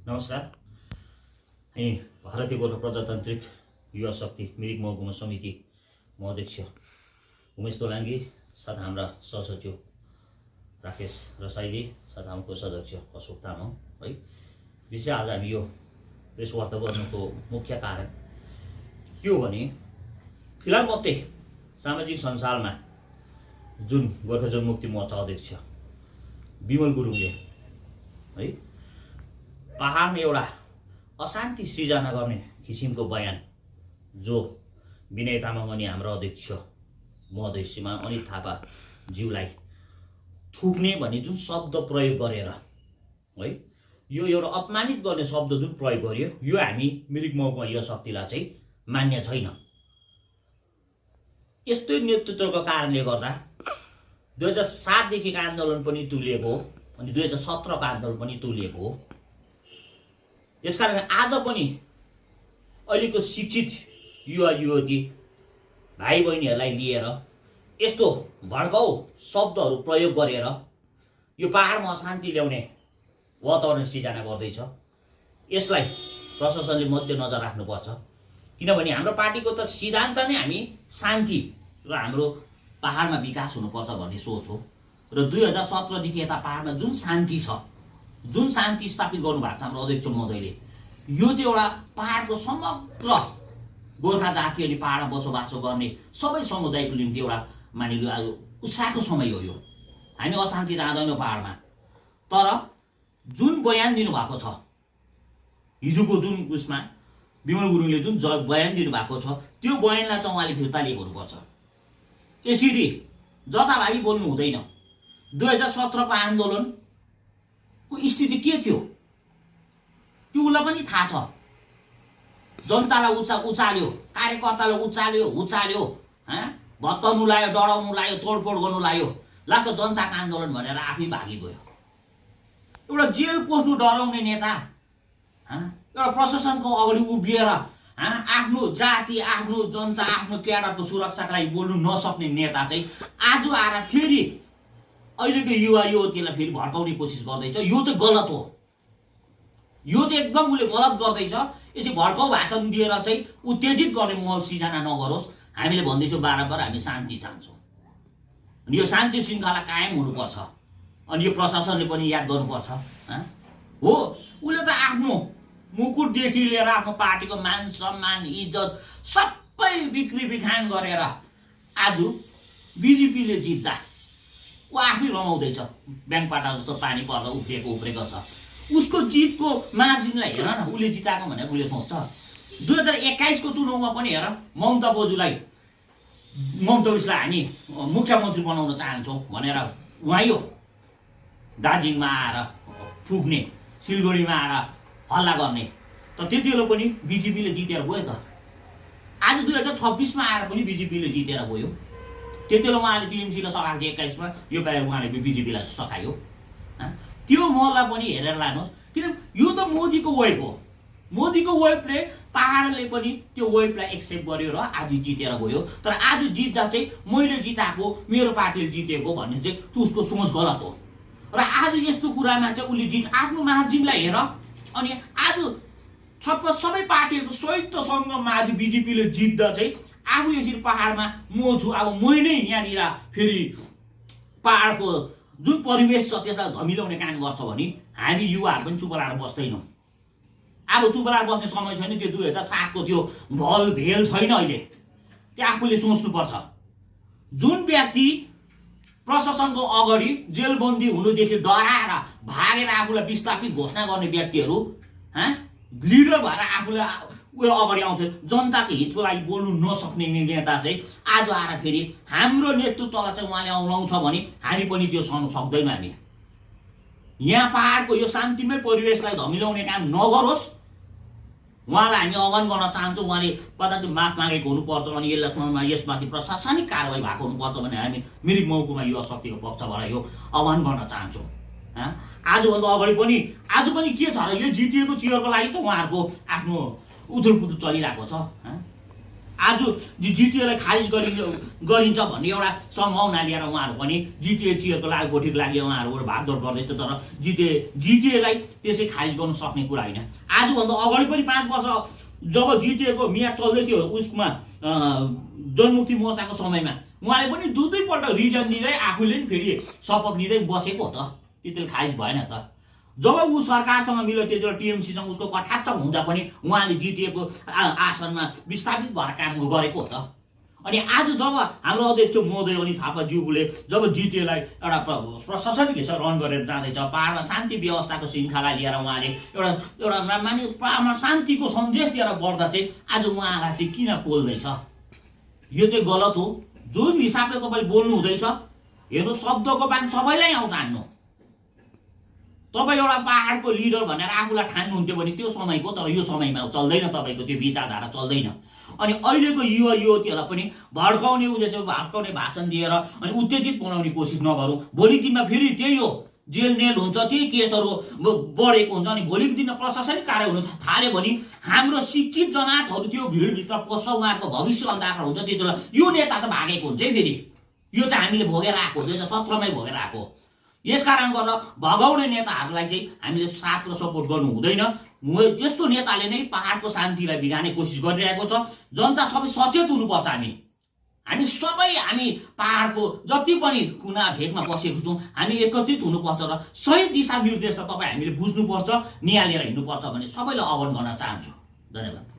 नमस्कार। हामी भारतीय गोर्खा प्रजातान्त्रिक युवा शक्ति मिरिक महकुमा समिति म अध्यक्ष उमेश तोलाङ्गी, साथ हाम्रा सहसचिव राकेश रसाइली, साथ हाम्रो कोषाध्यक्ष अशोक तामाङ है। विशेष आज हामी यो प्रेस वार्ता गर्नुको मुख्य कारण के हो भने फिलहाल मात्रै सामाजिक सञ्जालमा जुन गोर्खा जनमुक्ति मोर्चा अध्यक्ष विमल गुरुङले है पहाडमा एउटा अशान्ति सृजना गर्ने किसिमको बयान जो विनय तामाङ अनि हाम्रो अध्यक्ष महोदयसीमा अनित थापा ज्यूलाई थुक्ने भन्ने जुन शब्द प्रयोग गरेर है यो एउटा अपमानित गर्ने शब्द जुन प्रयोग गर्यो यो हामी मिरिक महकुमा युवा शक्तिलाई चाहिँ मान्य छैन। यस्तै नेतृत्वको कारणले गर्दा 2007 देखिको आन्दोलन पनि तुलिएको हो अनि 2017 को आन्दोलन पनि तुलिएको हो। यसकारण आज पनि अहिलेको शिक्षित युवा युवती भाइ बहिनीहरूलाई लिएर यस्तो भड्काउ शब्दहरू प्रयोग गरेर यो पहाडमा अशान्ति ल्याउने वातावरण सृजना गर्दैछ। यसलाई प्रशासनले मध्यनजर राख्नुपर्छ, किनभने हाम्रो पार्टीको त सिद्धान्त नै हामी शान्ति र हाम्रो पहाडमा विकास हुनुपर्छ भन्ने सोच हो। र 2017 देखि यता पहाडमा जुन शान्ति छ, जुन शान्ति स्थापित गर्नुभएको छ हाम्रो अध्यक्ष महोदयले, यो चाहिँ एउटा पहाडको समग्र गोर्खा जाति अनि पहाडमा बसोबासो गर्ने सबै समुदायको निम्ति एउटा मानिलियो आज उत्साहको समय हो। यो हामी अशान्ति चाहँदैनौँ पहाडमा, तर जुन बयान दिनुभएको छ हिजोको जुन उसमा विमल गुरुङले जुन बयान दिनुभएको छ त्यो बयानलाई चाहिँ उहाँले फिर्ता लिएको हुनुपर्छ। यसरी जताभावी बोल्नु हुँदैन। 2017 को आन्दोलनको स्थिति के थियो त्यो उसलाई पनि थाहा छ। जनतालाई उचाल्यो, कार्यकर्तालाई उचाल्यो, भत्काउनु लायो, डराउनु लायो, तोडफोड गर्नु लायो, लास्ट जनताको आन्दोलन भनेर आफै भागी गयो। एउटा जेल पस्नु डराउने नेता एउटा प्रशासनको अगाडि उभिएर आफ्नो जाति, आफ्नो जनता, आफ्नो क्याडरको सुरक्षाको लागि बोल्नु नसक्ने नेता चाहिँ आज आएर फेरि अहिलेको युवा युवतीलाई फेरि भड्काउने कोसिस गर्दैछ। यो चाहिँ गलत हो। यो चाहिँ एकदम उसले गलत गर्दैछ। यसरी भड्काउ भाषण दिएर चाहिँ उत्तेजित गर्ने माहौल सृजना नगरोस्। हामीले भन्दैछौँ बारम्बार हामी शान्ति चाहन्छौँ अनि यो शान्ति श्रृङ्खला कायम हुनुपर्छ अनि यो प्रशासनले पनि याद गर्नुपर्छ। हो उसले त आफ्नो मुकुटदेखि लिएर आफ्नो पार्टीको मान सम्मान इज्जत सबै बिक्री बिखान गरेर आज बिजेपीले जित्दा ऊ आफै रमाउँदैछ। ब्याङ्कबाट जस्तो पानी पर्दा उफ्रेको छ। उसको जितको मार्जिनलाई हेर न, उसले जिताएको भनेर उसले सोच्छ। 2021 को चुनावमा पनि हेर ममता बोजूलाई हामी मुख्यमन्त्री बनाउन चाहन्छौँ भनेर उहाँ यो दार्जिलिङमा आएर फुक्ने, सिलगढीमा आएर हल्ला गर्ने, त त्यति बेला पनि बिजेपीले जितेर गयो त। आज 2026 मा आएर पनि बिजेपीले जितेर गयो। त्यति बेला उहाँले टिएमसीलाई सकाएको थियो 21 मा, यो पालि उहाँले बिजेपीलाई सकायो। त्यो महललाई पनि हेरेर लानुहोस्, किन यो त मोदीको वेब हो। मोदीको वेबले पहाडले पनि त्यो वेबलाई एक्सेप्ट गर्यो र आज जितेर गयो। तर आज जित्दा चाहिँ मैले जिताएको, मेरो पार्टीले जितेको भन्ने चाहिँ उसको सोच गलत हो। र आज यस्तो कुरामा चाहिँ उसले आफ्नो मार्जिनलाई हेर अनि आज सबै पार्टीहरूको संयुक्तसँग आज बिजेपीले जित्दा चाहिँ आफू यसरी पहाडमा म छु, अब मै नै यहाँनिर फेरि पहाडको जुन परिवेश छ त्यसलाई धमिलाउने काम गर्छ भने हामी युवाहरू पनि चुप लाएर बस्दैनौँ। अब चुप लाएर बस्ने समय छैन। त्यो 2007 को त्यो भल भेल छैन। अहिले त्यो आफूले सोच्नुपर्छ। जुन व्यक्ति प्रशासनको अगाडि जेलबन्दी हुनुदेखि डराएर भागेर आफूलाई विस्थापित घोषणा गर्ने व्यक्तिहरू लिडर भएर आफूलाई उयो अगाडि आउँछ, जनताको हितको लागि बोल्नु नसक्ने नेता चाहिँ आज आएर फेरि हाम्रो नेतृत्वलाई चाहिँ उहाँले औलाउँछ भने हामी पनि त्यो सहन सक्दैनौँ। हामी यहाँ पहाडको यो शान्तिमय परिवेशलाई धमिलाउने काम नगरोस्। उहाँलाई हामी आह्वान गर्न चाहन्छौँ। उहाँले कदाचित माफ मागेको हुनुपर्छ अनि यसमाथि प्रशासनिक कारवाही भएको हुनुपर्छ भने हामी मिरिक महकुमा युवा शक्तिको पक्षबाट यो आह्वान गर्न चाहन्छौँ। आजभन्दा अगाडि पनि आज पनि के छ र यो जितिएको चियरको लागि त उहाँहरूको आफ्नो उथुलपुथुल चलिरहेको छ। आज जिटिएलाई खारिज गरिन्छ भन्ने एउटा सम्भावना लिएर उहाँहरू पनि जिटिए चियरको लागुकोठीको लागि उहाँहरू भागदौड गर्दैछ। तर जिटिएलाई त्यसै खारिज गर्नु सक्ने कुरा होइन। आजभन्दा अगाडि पनि 5 वर्ष जब जिटिएको मियाद चल्दै थियो उसमा जनमुक्ति मोर्चाको समयमा उहाँले पनि दुईपल्ट रिजन दिँदै आफूले पनि फेरि शपथ लिँदै बसेको हो त, त्यतिले खारिज भएन त। जब ऊ सरकारसँग मिल्यो त्यति बेला टिएमसीसँग उसको कटाक्ष हुँदा पनि उहाँले जिटिएको आसनमा विस्थापित भएर काम गरेको हो त। अनि आज जब हाम्रो अध्यक्ष महोदय अनि थापाज्यूले जब जिटिएलाई एउटा प्रशासनिक हिसाब रन गरेर जाँदैछ, पाहाडमा शान्ति व्यवस्थाको श्रृङ्खला लिएर उहाँले एउटा माने पाहाडमा शान्तिको सन्देश लिएर बढ्दा चाहिँ आज उहाँलाई चाहिँ किन पोल्दैछ? यो चाहिँ गलत हो। जुन हिसाबले तपाईँले बोल्नु हुँदैछ, हेर्नु शब्दको बान सबैलाई आउँछ हान्नु। तपाईँ एउटा पाहाडको लिडर भनेर आफूलाई ठान्नुहुन्थ्यो भने त्यो समयको, तर यो समयमा चल्दैन, तपाईँको त्यो विचारधारा चल्दैन। अनि अहिलेको युवा युवतीहरूलाई पनि भड्काउने भाषण दिएर अनि उत्तेजित बनाउने कोसिस नगरौँ। भोलिको दिनमा फेरि त्यही हो, जेल नेल हुन्छ, त्यही केसहरू बढेको हुन्छ। अनि भोलिको दिनमा प्रशासनिक कार्य हुन थाल्यो भने हाम्रो शिक्षित जमातहरू त्यो भिडभित्र पस्छ, उहाँहरूको भविष्य अन्धार हुन्छ। त्यति बेला यो नेता त भागेको हुन्छ है फेरि। यो चाहिँ हामीले भोगेर आएको, 2017मै भोगेर आएको। यसकारण गरेर भगाउने नेताहरूलाई चाहिँ हामीले साथ र सपोर्ट गर्नु हुँदैन। यस्तो नेताले नै पहाडको शान्तिलाई बिगार्ने कोसिस गरिरहेको छ। जनता सबै सचेत हुनुपर्छ। हामी सबै पहाडको जति पनि कुना भेगमा बसेको छौँ, हामी एकत्रित हुनुपर्छ र सही दिशा निर्देश त तपाईँ हामीले बुझ्नुपर्छ, निहालेर हिँड्नुपर्छ भन्ने सबैलाई आह्वान गर्न चाहन्छु। धन्यवाद।